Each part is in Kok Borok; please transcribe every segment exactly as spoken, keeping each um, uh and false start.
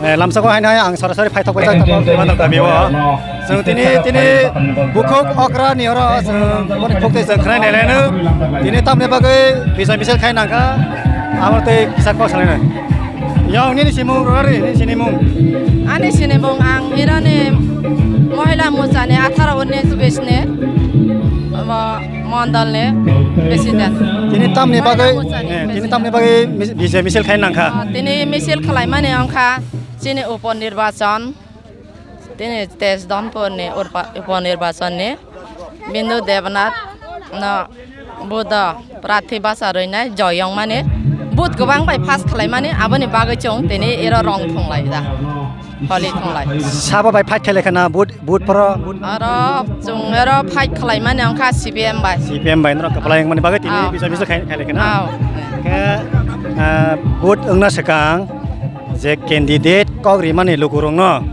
Eh, lamsako haino hai ang sorasori phaithok bai jak tongo Biman Dal kami o. Chwng tini, tini bukhuk okra ni oro chwng boni khuk tei chwng khwnai nai laino. Tini tamni bagwi bijai misil khai nangkha. Amo tei kisa kok salai nai. Yong nini simung rwgari, nini sinimung. Ani sinimung ang ironi mohila mochani atharo unis bisni, omo mondolni president. Tini tamni bagwi, Mohila mochani eh, tini president. Tamni bagwi mis-, bijai misil khai nangkha. Ah, tini misil khwlaimani wngkha chini upo nirbachon, tini Tej Dhonpurni urpa-, upo nirbachonni Bindu Debnath no Buddha prathi basa rwinai joyongmani vote kwbang bai pass khwlaimani, aboni bagwi chwng tini ero rong thwnglai da, holi thwnglai. Sabo bai fight khailai khana vote, vote phoro, vote. Aro chwng ero fight khwlaimani wngkha C P M bai. C P M bai norok kwplai wngmani bagwi tini Ah. Bijai misil khai-, khailai khana. Ah. Khe, ah, vote wngna swkang je candidate kok rimani lukurokno,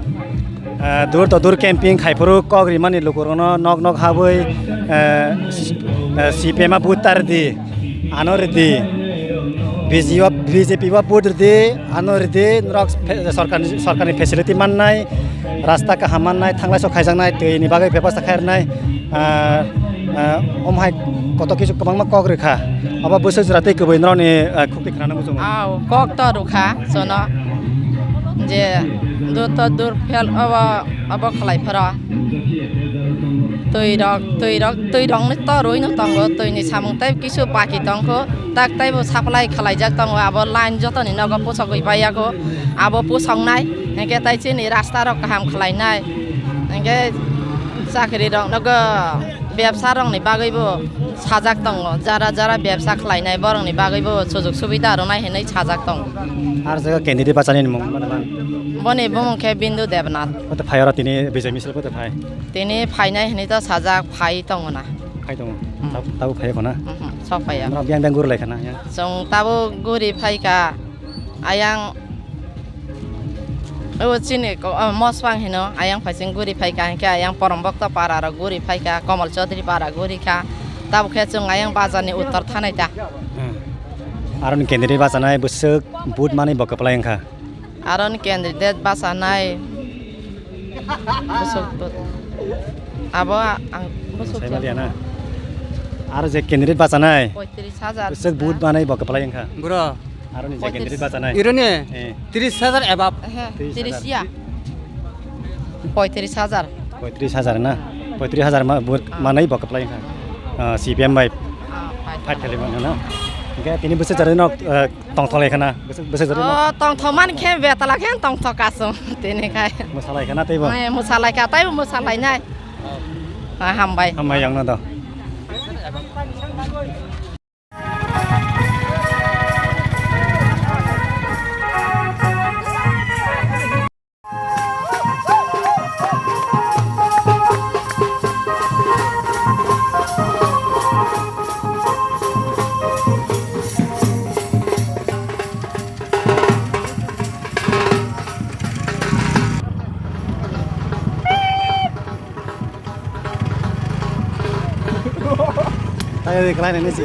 ah, door to door camping khaiphuru kok rimani lukurokno nok nok habwi, ah, s-, ah, C P M a vote ta rwdi, ano rwdi, B J P o, B J P o vote rwdi, ano rwdi, norok fe-, sorkarni, sorkarni facility mannai, rasta kaham mannai, thanglai sok khaijaknai, twi ni bagwi bebostha khairwnai, ah, ah, omo hai koto kisu kwbangma kok rwkha. Obo bwswk jora tei kwbwi norokni, ah, khukti khwnano muchungo. Aw, kok to rwkha, jono je dur to dur phel obo, obo khlai pharo. Twi rok, twi rok, twi rokni to rwino tongo, twi ni samung tei kisu baki tongkho, tak tei bo supply khlaijak tongo, abo line jotoni nogo pusogwi paiyago, abo pusoknai, hinkhe tei chini rasta rok kaham khlainai, hinkhe chakri rok nogo bebsa rokni bagwi bo. Sajak tongo, jara jara bebsa khlainai borokni bagwibo sujuk subida rwnai hinwi sajak tongo. Ar jaga candidate bachani ni mung mane man? Boni bumung khe Bindu Debnath. Kote phai oro tini bijai misil kote phai? Tini phainai hinwi to sajak, phai tongo na. Phai tongo. Hmm. Tab-, tabuk phai khona? Mhm, sok phaiya. Norok biyang biyang guri lai khana ya? Chwng tabuk guri phaikha. Ayang o chini ko-, o, Moswang hino, ayang phaising guri phaikha, hinkhe ayang Poromboktho para rok guri phaikha, Komol Chaudhary para guri kha, tabuk khe chwng ayang bazar ni uttor thanai ta. Hmm. Aroni candidate bachanai bwswk vote manwi bo kwplai wngkha. Aroni candidate bachanai bwswk vote. Abo ang bwswk Sai maliya na. Aro je candidate bachanai poitris hajar. Bwswk vote manwi bo kwplai wngkha. Bro. Aroni je candidate bachanai. Ironi Eh. Tris hajar above. Ehe, tris hajar. Tris ya. Poitris hajar. Poitris hajar na? Poitris hajar ma-, bu-, Ah. Manwi bo kwplai wngkha. Ah, C P M bai Ah, fight. Fight khailai mano na? Hingke tini bwswk jari no, eh, tongthok lai khana? Bwswk, bwswk jari no? Oh, tongthok man khe betala khe tongthok kasung tini khai. Mwsalai khana teibo? Eh, mwsalai kha, teibo mwsalai nai. Ah, hambai. Hambai yang no do. Tayo de kalai nani si.